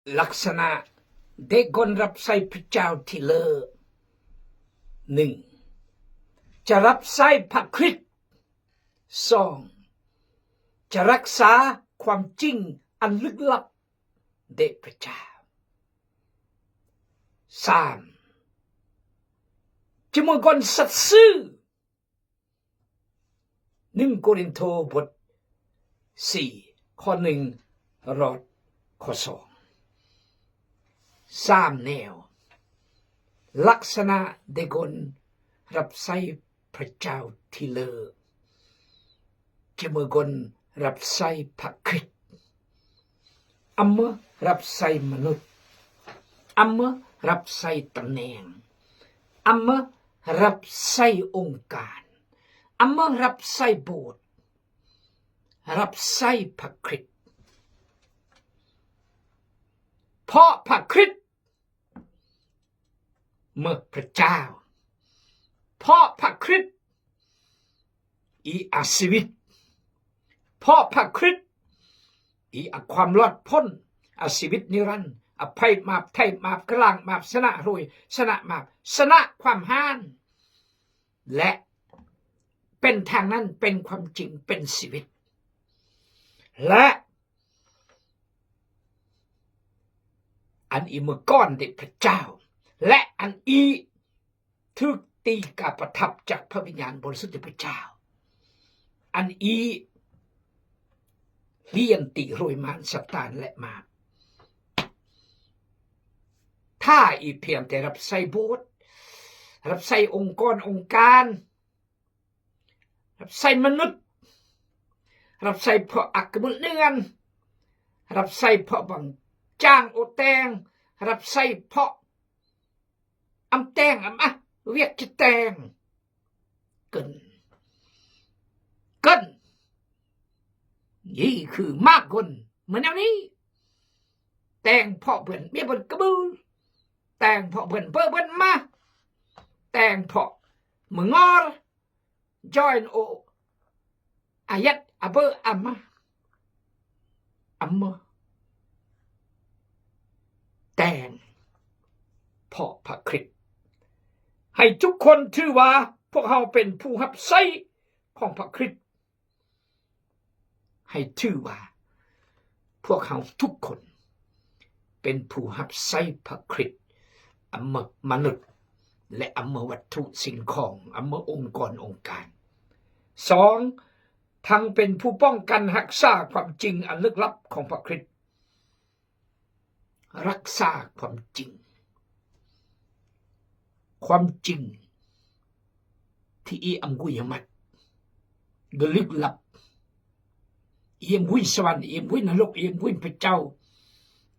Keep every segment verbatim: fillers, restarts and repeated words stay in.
Laksana dagon รับใช้พระเจ้าตี้เลอนึ่ง จะรับใช้พระคริสต์ สอง จะรักษาความจริงอันลึกลับแด่พระเจ้า สาม จะเหมือนคนสัตย์ซื่อ หนึ่งโกรินโธบทสี่ ข้อหนึ่ง รอดข้อสอง สามแนว ลักษณะแด่คนรับใช้พระเจ้าตี้เลอ จะเหมือนคนรับใช้พระคริสต์ อำมะรับใช้มนุษย์ อำมะรับใช้ตำแหน่ง อำมะรับใช้องค์การ อำมะรับใช้โบสถ์ รับใช้พระคริสต์ เพราะพระคริสต์ เมื่อพระเจ้า เพราะพระคริสต์ อีอาชีวิต เพราะพระคริสต์ อีอาความรอดพ้น อาชีวิตนิรันดร์ อภัยมาบ ไถ่มาบ กล้างมาบ ชนะโรย ชนะมาบ ชนะความฮาน และเป็นทางนั้น เป็นความจริง เป็นชีวิต และ อันอีเมื่อก่อนแด่พระเจ้า และอันอีถูกตีกาประทับจากพระวิญญาณบริสุทธิ์แด่พระเจ้า อันอีเฮียนตี้โรยมารซาตานและมาร ถ้าอีเพียงแต่รับใช้โบสถ์ รับใช้องค์กรองค์การ รับใช้มนุษย์ รับใช้พวกอักขมุลเนือน รับใช้พวกบังจ้างโอแตง รับใช้พวกอำแตงอำอะ เวียกจะแตง เกิน เกิน นี่คือมากคนเหมือนแนวนี้ แตงเพาะเปิ้นเมียเปิ้นกระบือ แตงเพาะเปิ้นเปิ้นเปิ้นมา แตงเพาะเมืองงอร จอยโอ อายัดอาเบอร์อามา อามา แตงเพาะพระคริสต์ ให้ทุกคนถือว่าพวกเฮาเป็นผู้ฮับใช้ของพระคริสต์ ให้ถือว่าพวกเฮาทุกคนเป็นผู้ฮับใช้พระคริสต์ อำมะมนุษย์ และอำมะวัตถุสิ่งของ อำมะองค์กรองค์การ สอง ทั้งเป็นผู้ป้องกันฮักษาความจริงอันลึกลับของพระคริสต์ รักษาความจริง ความจริงที่อีอำกุยมัด ก็ลึกลับ อีอำกุยสวรรค์ อีอำกุยนรก อีอำกุยพระเจ้า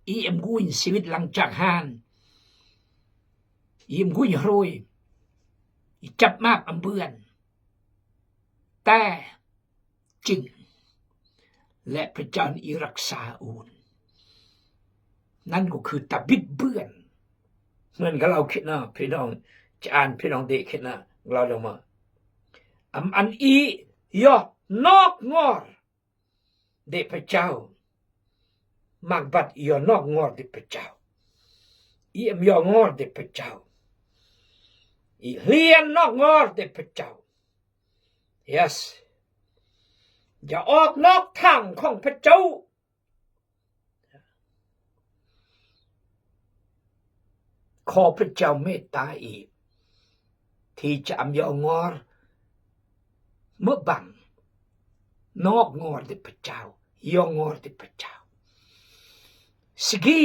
อีอำกุยชีวิตหลังจากฮาน อีอำกุยโรย อีจับมาบอำเปือน แต่ จริง และพระเจ้าอีรักษาอูน นั่นก็คือตาบิดเบือน เหมือนกับเราคิดนะพี่น้อง จะอ่านพี่น้องเดะคิดนะ เราลงมา อำอันอียอนอกงอร เดะพระเจ้า มากบัดอียอนอกงอรเดะพระเจ้า อีอำยองอรเดะพระเจ้า อีเฮียนนอกงอรเดะพระเจ้า Yes อย่าออกนอกทางของพระเจ้า ขอพระเจ้าเมตตาอีก ที่จะอำยองอรเมื่อบังนอกงอรเดะพระเจ้า ยองอรเดะพระเจ้า สกี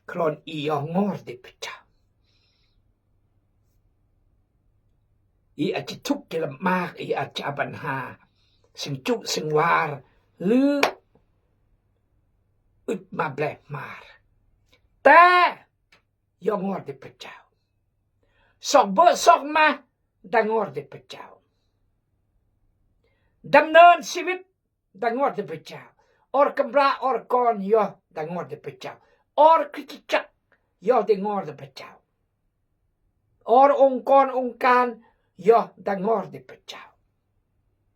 คลอนอียองอรเดะพระเจ้า อีอาจจะทุกข์จะลำบาก อีอาจจะเอาปัญหา ซึ่งจุซึ่งวาร์ หรืออึดมาแบลกมาร์ แต่ยองอรเดะพระเจ้า ซอกเบอะซอกมา ดังอรเดะพระเจ้า ดำเนินชีวิต ดังอรเดะพระเจ้า อรกำพร้าอรกรยอดังอรเดะพระเจ้า อรคริสตจักรยอดังอรเดะพระเจ้า อรองค์กรองค์การยอดังอรเดะพระเจ้า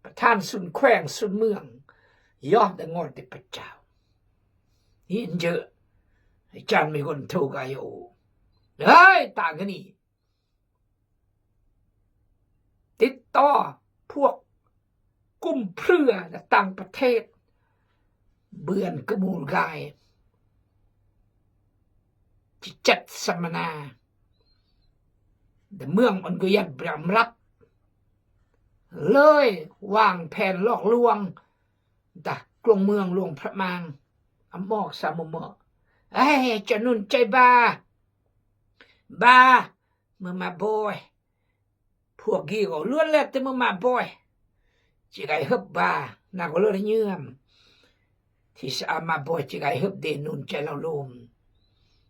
ประธานศูนย์แขวงศูนย์เมืองยอดังอรเดะพระเจ้า Injek, Ajan Miguel Thâu Gai Hu. Hai, tang kani. Titta, phuak, kum phrưa, na tang pathet. Bươn kơ mul gai. Chi chet samana. Đe mương ôn gưi yat briang mrak. Lơi wang phen lok luang. Dah klong mương luang phrăt mang. Amok sa mơ mơ. Ê, cha nun chai ba. Ba, mơ ma boi. Phuak gi ko luôn let te mơ ma boi. Chi gai hơp ba, na ko lơ rơñam. Thi sa ma boi chi gai hơp đe nun chai lau lôm.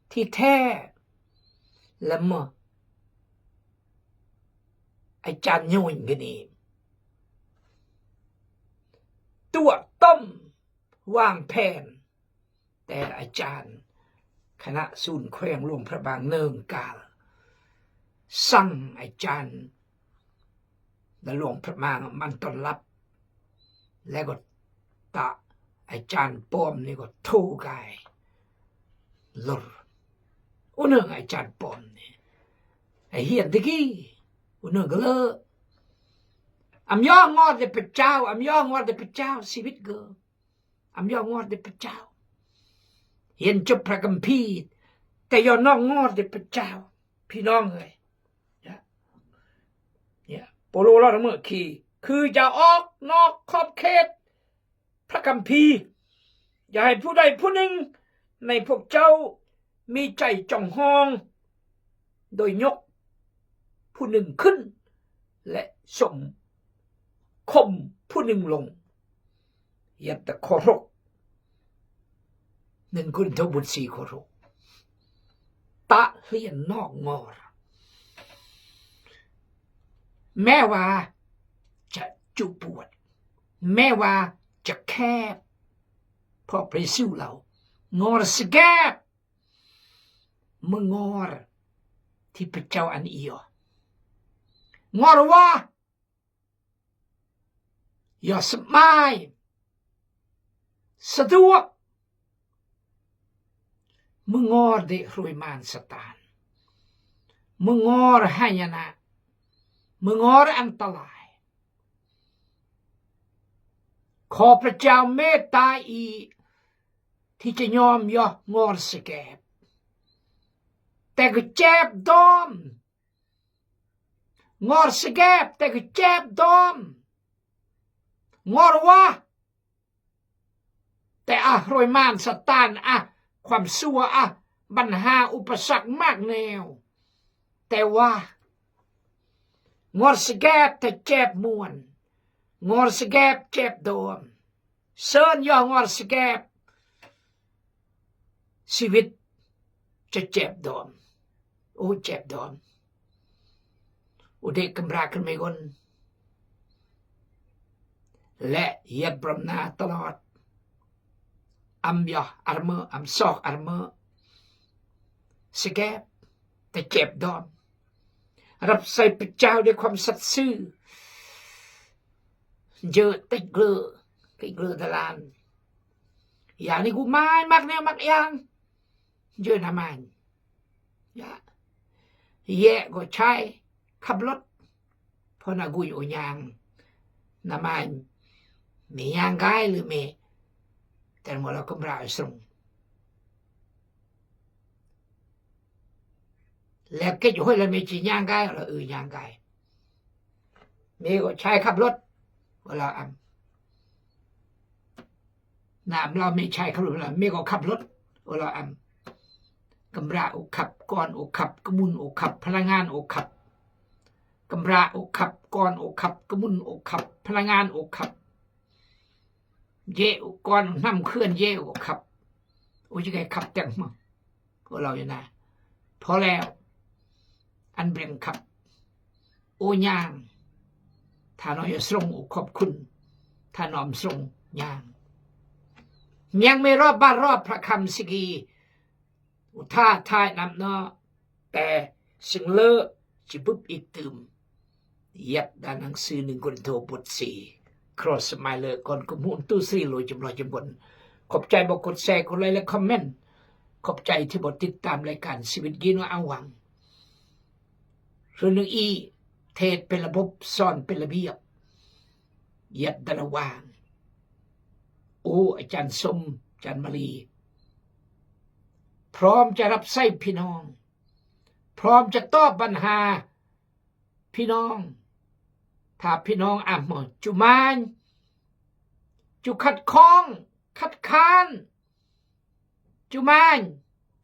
Thi the. Lăm mơ. Ajan nhunh kani. Tuak tơm wang phen. Te ajan. Khana sun khoeng luang phrăt mang nơng kal. Sang ajan. Đa luang phrăt mang man ton lăp. Lego ta ajan pom ni ko Thâu Gai. Lor. Unang ajan pom ni. Ai hian degi. Unang gele. Am yo ngor đe pachao, am yo ngor đe pachao, sibit ge. Am yo ngor đe pachao. Hian chop Phrăt Kăm Phi. Te yo nok ngor đe pachao. Phi nong ơi. Ya. Ya. Pô lơ lor mơ ki. Khư ja ok nok khop khet. Phrăt Kăm Phi. Ya hai phu đai phu ning. Nai phuak chao. Mi chai chong hong. Đôi nhok. Phu ning khưn. Lĕ sôm. Khôm phu ning lông. Yat ta khorok. Nưng kun thâu bun si khorok. Ta hlien nok ngor. Mê wa cha chu puat. Mê wa cha khep. Pho presu lau. Ngor sgep. Mơ ngor. Thi pachao an io. Ngor wa. Yo săp mai. Săduak. Mơ ngor đe hrui man Satan. Mơ ngor hanyana. Mơ ngor antalai. Kho pachao mê ta i thi cha nhom yo ngor sgep. Te kơ chep dom. Ngor sgep te kơ chep dom. Ngor wa. Te ah hrui man Satan ah. Khwam sua ah. Ban ha upasak mak neo. Te wa. Ngor sgep te chep muan. Ngor sgep chep dom. Sơn yo ngor sgep. Sibit. Chep chep dom. U chep dom. U đe kơmra kơmra mê gon. Lĕ yet brom na tơlot. Am yo armơ, am sok armơ. Sgep. Te chep dom. Rap sai pachao đe khwam sat sư. Jơ tech glơ, tech glơ đa lan. Yang ni gu mai mak neo mak yang. Jơ na man. Ya. Ye go chai khăp lôt. Pho na gui u nhang. Na man. Mê nhang gai lư mê. Ten mo lo kơmra u srung. Lĕ kĕch hôi la mê chi nhang gai, la ư nhang gai. Mê go chai khăp lôt, la am. Na am la mê chai khăp lôt, la mê go khăp lôt, la am. Kơmra u khăp, kon u khăp, kơmun u khăp, phalangan u khăp. Kơmra u khăp, kon u khăp, kơmun u khăp, phalangan u khăp. Ye u kon hnam khưn ye u khăp. U chi kai khăp teng mơ. U lau ye na. Pho leo. An breng khăp. U nhang. Tha no ye srung u khop khun. Tha no am srung nhang. Nhang mê rop bar rop phra kham sigi. U tha thai nam no. Te sing lơ chi bưp ik tưm. Yet đa năng sư ning kun thô bút si. Cross mai lơ kon kơmhun tu sri lo jum lo jum bun. ขอบใจบ่กดแชร์ กดไลค์และคอมเมนต์ ขอบใจที่บ่ติดตามรายการชีวิตกินวาวาง เรื่องนี้ เทศน์เป็นระบบ สอนเป็นระเบียบ เยียะแต่ละวาง โอ้ อาจารย์ส้ม อาจารย์มาลี พร้อมจะรับใช้พี่น้อง พร้อมจะตอบปัญหาพี่น้อง ถ้าพี่น้องอ่ะหมด จุมาน จุขัดข้อง คัดค้าน จุมาน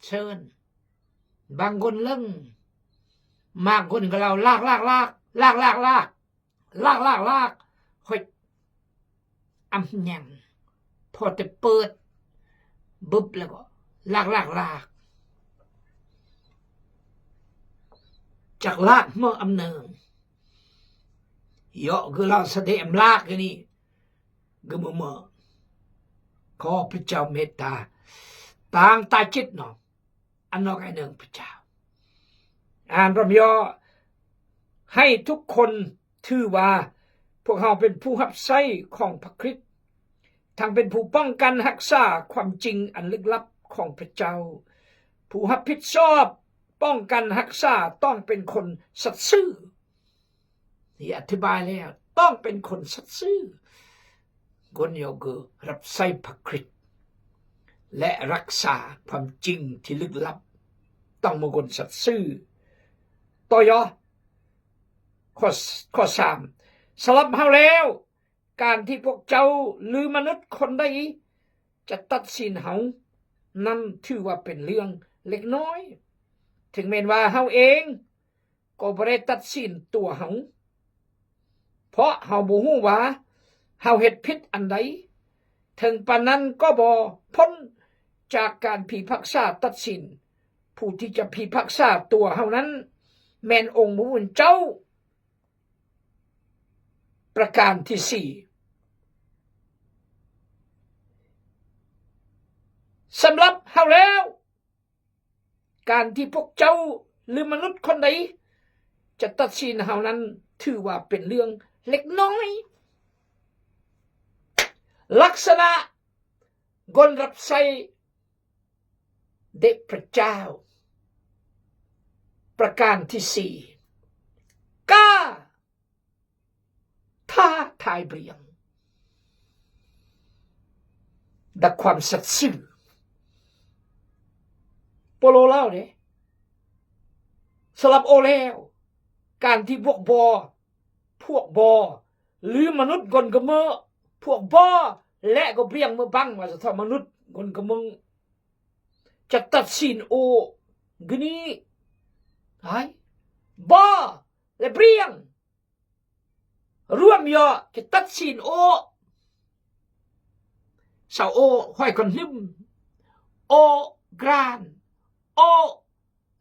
เชิญ บางคนเลิง บางคนก็เล่าลากลากลาก ลากลากลาก ลากลากลาก เฮ้ย อำยัง พอแต่เปิด บึบแล้วก็ ลากลากลาก จากลากเมื่ออำเนิง เยาะคือเล่าสะเดะอำลากอันนี้ ก็เมื่อเมื่อ ขอพระเจ้าเมตตา ตางตาจิตเนาะ อันนอกไอ้เนิงพระเจ้า อ่านร่ำเยาะ ให้ทุกคนถือว่าพวกเฮาเป็นผู้ฮับใช้ของพระคริสต์ ทั้งเป็นผู้ป้องกันฮักษาความจริงอันลึกลับของพระเจ้า ผู้รับผิดชอบป้องกันฮักษาต้องเป็นคนสัตย์ซื่อ นี่อธิบายแล้ว ต้องเป็นคนสัตย์ซื่อ คนเดียวคือรับใช้พระคริสต์ และรักษาความจริงที่ลึกลับ ต้องเป็นคนสัตย์ซื่อ ต่อเยาะ ข้อ ข้อสาม สำหรับเฮาแล้ว การที่พวกเจ้าหรือมนุษย์คนใดจะตัดสินเฮา นั้นถือว่าเป็นเรื่องเล็กน้อย ถึงแม้นว่าเฮาเอง ก็บ่ได้ตัดสินตัวเฮา เพราะเฮาบ่ฮู้ว่าเฮาเฮ็ดผิดอันใด ถึงปานนั้นก็บ่พ้นจากการพิพากษาตัดสิน ผู้ที่จะพิพากษาตัวเฮานั้น แม่นองค์พระผู้เป็นเจ้า ประการที่สี่ สำหรับเฮาแล้ว การที่พวกเจ้าหรือมนุษย์คนใดจะตัดสินเฮานั้น ถือว่าเป็นเรื่องเล็กน้อย ลักษณะคนรับใช้เดชพระเจ้า ประการที่สี่ กล้า ท้าทายเปรียง ด้วยความสัตย์ซื่อ เปาโลเล่าเด้ สำหรับโอแล้ว การที่พวกบ่ พวกบ่ หรือมนุษย์คนกะเมอ พวกบ่ และก็เปรียงเมอบัง ว่าจะทำมนุษย์คนกะเมอ จะตัดสินโอ กะนี้ ไอ้ บ่ และเปรียง รวมเยาะ จะตัดสินโอ สาวโอ ห้อยคนหึม โอกราน โอ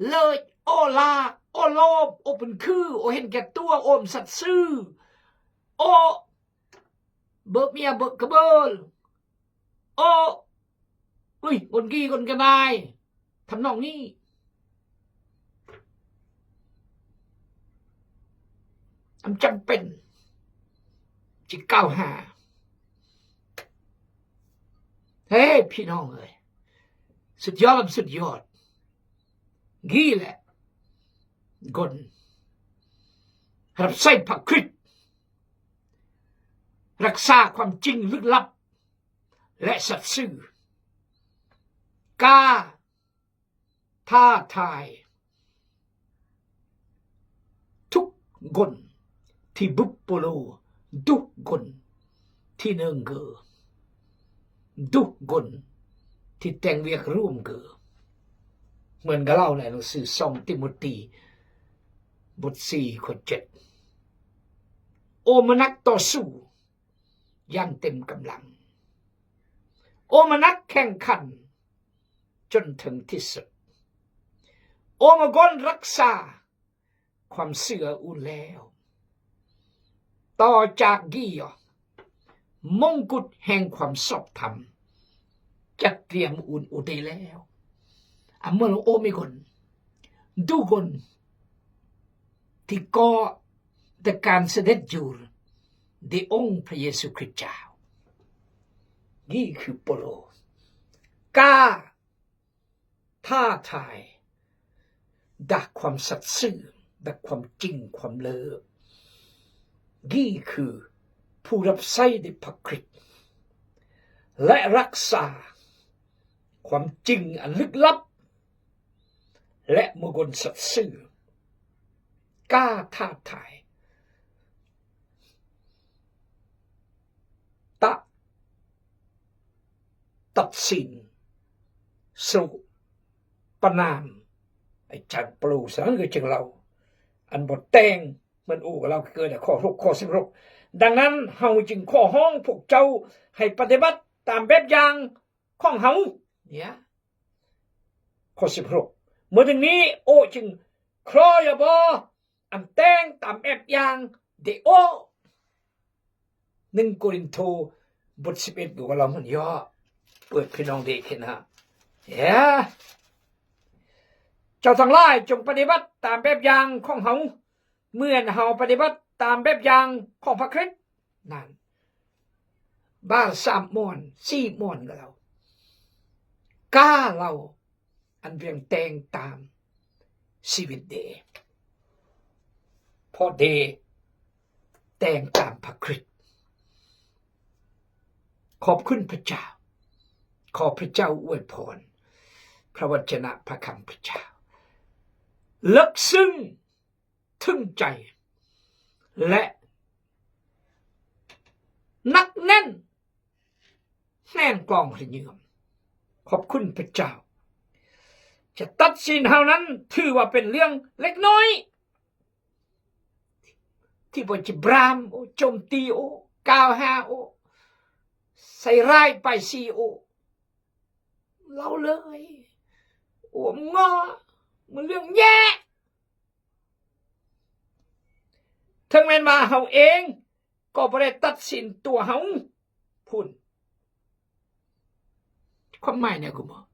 เลิด โอลาก โอโลภ โอเป็นคือ โอเห็นแก่ตัว โอบ่สัตย์ซื่อ โอเบิกเมียเบิกกระเบิล โอ อุ้ย คนกี้คนกระนาย ทำนองนี้ มันจำเป็น จะกล่าวหา เฮ้ย พี่น้องเอ้ย สุดยอด สุดยอด งี้แหละ คนรับใช้พระคริสต์ รักษาความจริงลึกลับ และสัตย์ซื่อ กล้าท้าทาย ทุกคนที่บึบโปโล ทุกคนที่เนิงเกอ ทุกคนที่แต่งเวียกร่วมเกอ เหมือนกับเล่าในหนังสือสองทิโมธี บทสี่ ข้อเจ็ด โอมานักต่อสู้ อย่างเต็มกำลัง โอมานักแข่งขัน จนถึงที่สุด โอมาคนรักษาความเชื่ออุ่นแล้ว ต่อจากกี้เยาะ มงกุฎแห่งความชอบธรรม จัดเตรียมอุ่นอุดได้แล้ว อ่ะ เมื่อเราโอมีคน ดูคน ที่ก่อแต่การเสด็จอยู่ในองค์พระเยซูคริสต์เจ้า นี่คือโปโล การท้าทาย เดอะความสัตย์ซื่อ เดอะความจริง ความเลอ นี่คือผู้รับใช้ในพระคริสต์ และรักษาความจริงอันลึกลับ และมงคลสัตย์ซื่อ กล้าท้าทาย ตะ ตัดสิน สรุปประณาม ไอ้จันเปาโล ฉะนั้นก็จึงเล่า อันบ่แตง มันอู้กับเฮาเกิดในข้อหก ข้อสิบหก ดังนั้นเฮาจึงขอฮ้องพวกเจ้าให้ปฏิบัติตามแบบอย่างของเฮา เนี่ย ข้อสิบหก เมื่อถึงนี้โอจึงคลอยบ่ อันแตงตามแบบอย่างเดโอ หนึ่งโกรินโธ บทสิบเอ็ด ดูว่าเรามันย่อ เปิดพี่น้องเดเห็นฮะ เฮ้ย เจ้าทั้งหลายจงปฏิบัติตามแบบอย่างของเฮา เหมือนเฮาปฏิบัติตามแบบอย่างของพระคริสต์นั่น บาสามม่วน สี่ม่วนก็แล้ว กล้าเล่า อันเวียงแตงตามชีวิตเด เพราะเดแตงตามพระคริสต์ ขอบคุณพระเจ้า ขอพระเจ้าอวยพร พระวจนะพระคำพระเจ้า ลึกซึ้ง ถึงใจ และ หนักแน่น แน่นกองขยืม ขอบคุณพระเจ้า จะตัดสินเฮานั้นถือว่าเป็นเรื่องเล็กน้อย ที่บ่จะบรามโอ โจมตีโอ กล่าวหาโอ ใส่ร้ายป้ายสีโอ เล่าเลย โอ มึงงอ มันเรื่องแย่ ถึงแม้ว่าเฮาเอง ก็บ่ได้ตัดสินตัวเฮา พุ้น ความหมายเนี่ยกูบอก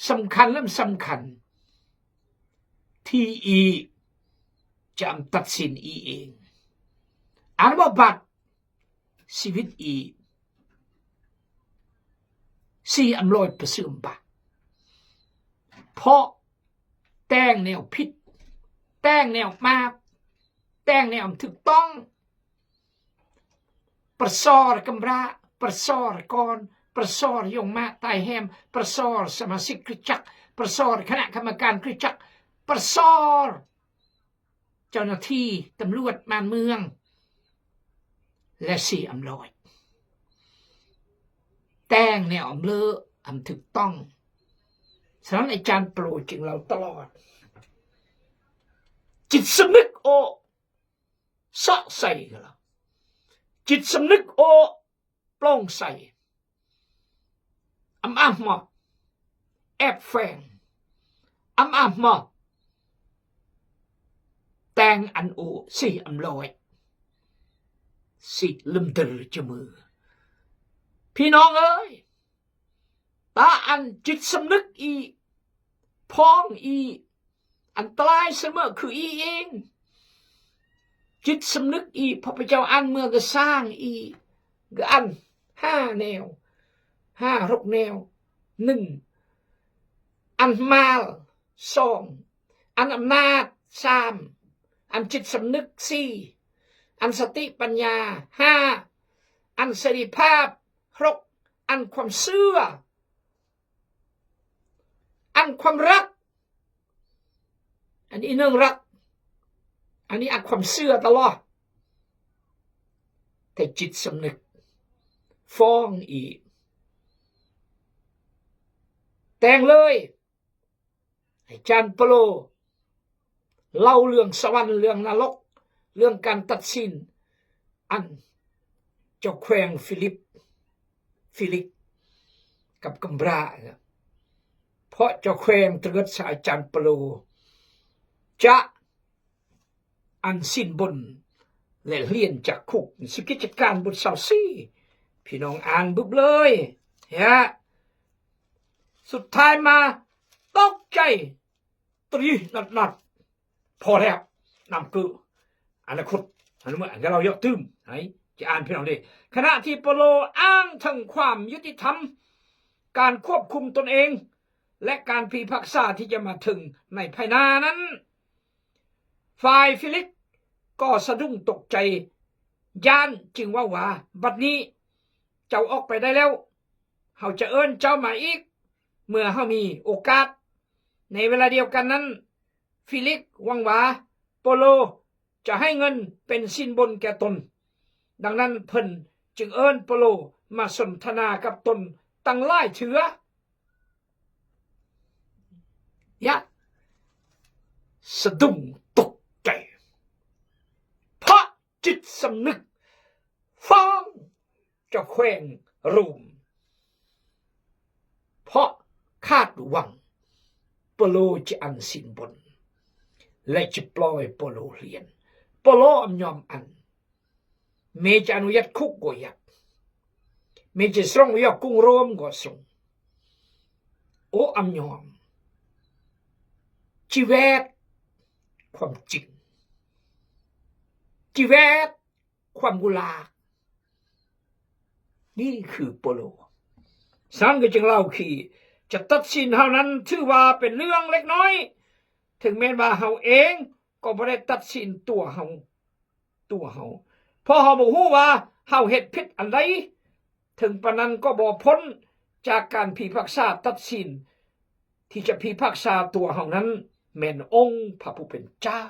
สำคัญและสำคัญ ที่อีจะตัดสินอีเอง อันว่าบัด ชีวิตอี สิอำลอยประเสริมบ่า เพราะแตงแนวผิด แตงแนวบาป แตงแนวบ่ถูกต้อง ประสอรกำพร้า ประสอรกอน ประสอรโยมมาตายแฮม ประสอรสมาชิกคริสตจักร ประสอรคณะกรรมการคริสตจักร ประสอร เจ้าหน้าที่ตำรวจบ้านเมือง และสิอำลอย แตงแนวอำเลอ อำถูกต้อง ฉะนั้นอาจารย์เปาโลจึงเล่าตลอด จิตสำนึกโอ เซาะใส่กันแล้ว จิตสำนึกโอ โปร่งใส อำอ่ำมอ แอบแฝง อำอ่ำมอ แตงอันโอ สิอำลอย สิลืมเดินจะมือ พี่น้องเอ้ย ตาอันจิตสำนึกอี พ้องอี อันตรายเสมอคืออีเอง จิตสำนึกอี พระพุทธเจ้าอันเมืองก็สร้างอี ก็อันห้าแนว ห้าหกแนว หนึ่ง อันมาร สอง อันอำนาจ สาม อันจิตสำนึก สี่ อันสติปัญญา ห้า อันเสรีภาพ หก อันความเชื่อ อันความรัก อันนี้เรื่องรัก อันนี้อันความเชื่อตลอด แต่จิตสำนึก ฟ้องอีก แตงเลย อาจารย์เปาโล เล่าเรื่องสวรรค์ เรื่องนรก เรื่องการตัดสิน อันเจ้าแขวงฟีลิป ฟีลิก กับกำพร้าเนี่ย เพราะเจ้าแขวงตรึกษาอาจารย์เปาโล จะอันสิ้นบุญ และเฮี้ยนจากคุก สิบกิจการบทซาวสี่ พี่น้องอ่านบึบเลย เนี่ย สุดท้ายมาตกใจ ตรีนัดนัด พอแล้ว นำคืออนาคต อันนั้นเมื่ออันเรายกตื้ม ไหน จะอ่านพี่น้องดิ ขณะที่เปาโลอ้างถึงความยุติธรรม การควบคุมตนเอง และการพิพากษาที่จะมาถึงในภายหน้านั้น ฝ่ายฟีลิกซ์ก็สะดุ้งตกใจ ย้านจึงเว้าว่า บัดนี้เจ้าออกไปได้แล้ว เฮาจะเอิ้นเจ้ามาอีก เมื่อเฮามีโอกาส ในเวลาเดียวกันนั้น ฟีลิกซ์หวังว่าเปาโลจะให้เงินเป็นสินบนแก่ตน ดังนั้นเพิ่นจึงเอิ้นเปาโลมาสนทนากับตนตั้งหลายเทื่อ อย่าสะดุ้งตกใจ เพราะจิตสำนึกฟ้องเจ้าแขวงโรม เพราะคาดหวังเปาโลจะอั้นสินบน และจะปล่อยเปาโลเฮือน เปาโลอำยอมอั้น เมจะอั้นอยัดคุกก็ยัด เมจะส่งออกจากกรุงโรมก็ส่ง โอ้อำยอม ชีวิตความจริง ชีวิตความกุหลาบ นี่คือเปาโล สังก็จึงเล่าขี้ จะตัดสินเฮานั้นถือว่าเป็นเรื่องเล็กน้อย ถึงแม้ว่าเฮาเองก็บ่ได้ตัดสินตัวเฮา ตัวเฮา เพราะเฮาบ่ฮู้ว่าเฮาเฮ็ดผิดอันใด ถึงปานนั้นก็บ่พ้นจากการพิพากษาตัดสิน ที่จะพิพากษาตัวเฮานั้นแม่นองค์พระผู้เป็นเจ้า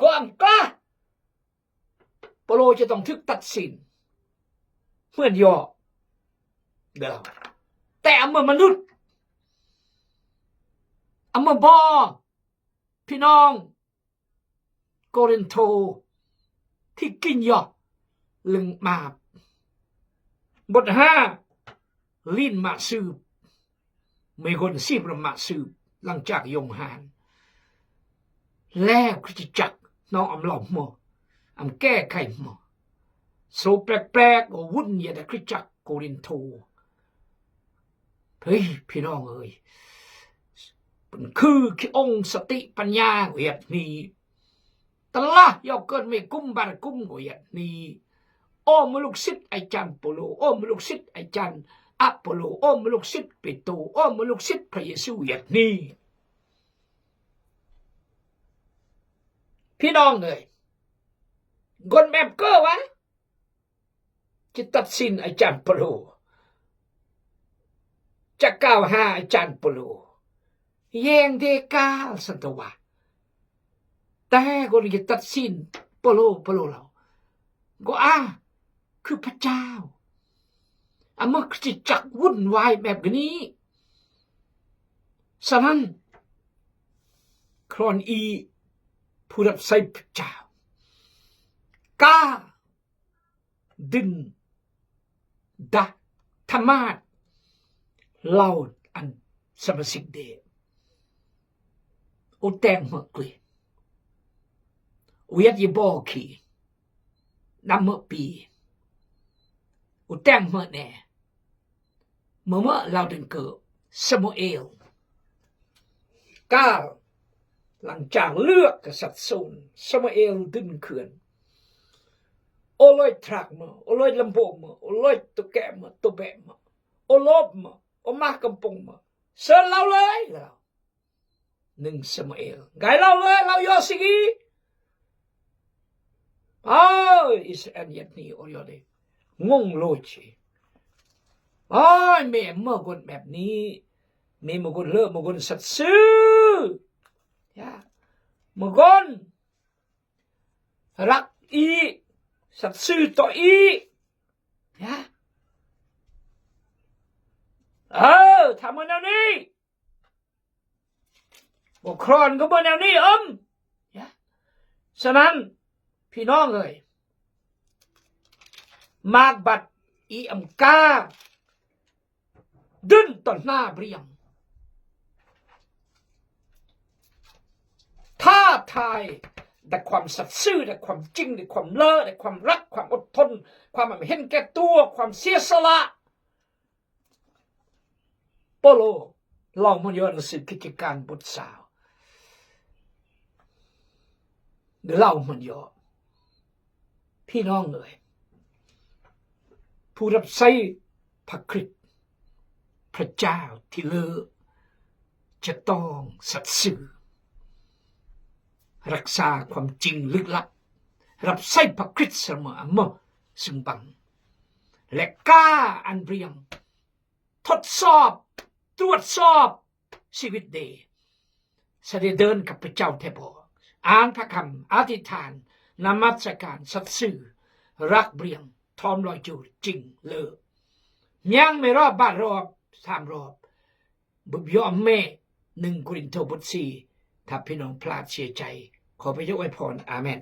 ก็อำกล้า เปาโลจะต้องถูกตัดสินเหมือนยอ เดี๋ยว แต่อำเมือมนุษย์ อำเมือบ่ พี่น้องโกรินโทที่กินยอ ลึงมาบ บทห้า ลิ้นมาสืบ เมกอนสิบละมาสืบ หลังจากยงหาน แล้วคริสตจักรน้องอำเล่าหมอ อำแก้ไขหมอ โซแปลกๆ ก็วุ่นอย่าแต่คริสตจักรโกรินโท เฮ้ย พี่น้องเอ้ย มันคือขี้องสติปัญญาเวียดนี้ ตะละยอกเกินไม่กุ้มบาดกุ้มก็อย่างนี้ โอ้มลูกศิษย์อาจารย์เปาโล โอ้มลูกศิษย์อาจารย์อปอลโล โอ้มลูกศิษย์เปโตร โอ้มลูกศิษย์พระเยซูอย่างนี้ พี่น้องเอ้ย คนแบบเก้อวะ จะตัดสินอาจารย์เปาโล จะกล่าวหาอาจารย์เปาโล แยงเดกาสันตวา แต่คนจะตัดสินเปาโล เปาโลเฮา ก็อ้า คือพระเจ้า อะเมื่อคริสตจักรวุ่นวายแบบนี้ ฉะนั้น ครอนอีผู้รับใช้พระเจ้า กล้า ดึงดะธรรมาสเหล่าอันสมาชิกเด อุแตงเมือกุย อุยัดยีบอขี นำเมือปี อุแตงเมือแน่ เมือเมือเหล่าดึงเกิด ซามูเอล กาล หลังจากเลือกกษัตริย์ซาอูล ซามูเอลดึงเคือน โอลอยทรักมา โอลอยลำโบมา โอลอยตัวแกะมา ตัวแบะมา โอลบมา โอมากำปงมา เชิญเล่าเลย เล่า หนึ่งซามูเอล ไงเล่าเลย เล่าย่อสิกี โอ้ย อิสราเอลยัดนี่ โอ้ย ยอดเลย งงโลจิ โอ้ย แม่เมื่อคนแบบนี้ แม่เมื่อคนเลอะ เมื่อคนสัตย์ซื่อ ยะ เมื่อคน รักอี สัตย์ซื่อต่ออี ยะ เออ ถ้าเมื่อแนวนี้ บ่ครอนก็เบิ่งแนวนี้ เอิ้ม ยะ ฉะนั้น พี่น้องเอ้ย มากบัดอีอำกา ดึงต่อหน้าเบรียง ท้าทาย แต่ความสัตย์ซื่อ แต่ความจริง แต่ความเลอ แต่ความรัก ความอดทน ความเห็นแก่ตัว ความเสียสละ เปาโล เล่ามันย่อหนังสือกิจการบทซาว เดี๋ยวเล่ามันย่อ พี่น้องเอ๋ย ผู้รับใช้พระคริสต์ พระเจ้าที่เลอ จะต้องสัตย์ซื่อ รักษาความจริงลึกลับ รับใช้พระคริสต์เสมอ เสมอซึ่งบัง และกล้าอันเปรียง ทดสอบ ตรวจสอบ ชีวิตเด จะได้เดินกับพระเจ้าแท้บ่ อ้างพระคำ อธิษฐาน นมัสการ สัตย์ซื่อ รักเปรียง ทอมรอยจูดจริงเลอ ยังไม่รอบ บาทรอบ สามรอบ บุบยอมแม่ หนึ่งโกรินโธ บทสี่ ถ้าพี่น้องพลาดเสียใจ ขอพระเจ้าอวยพร อาเมน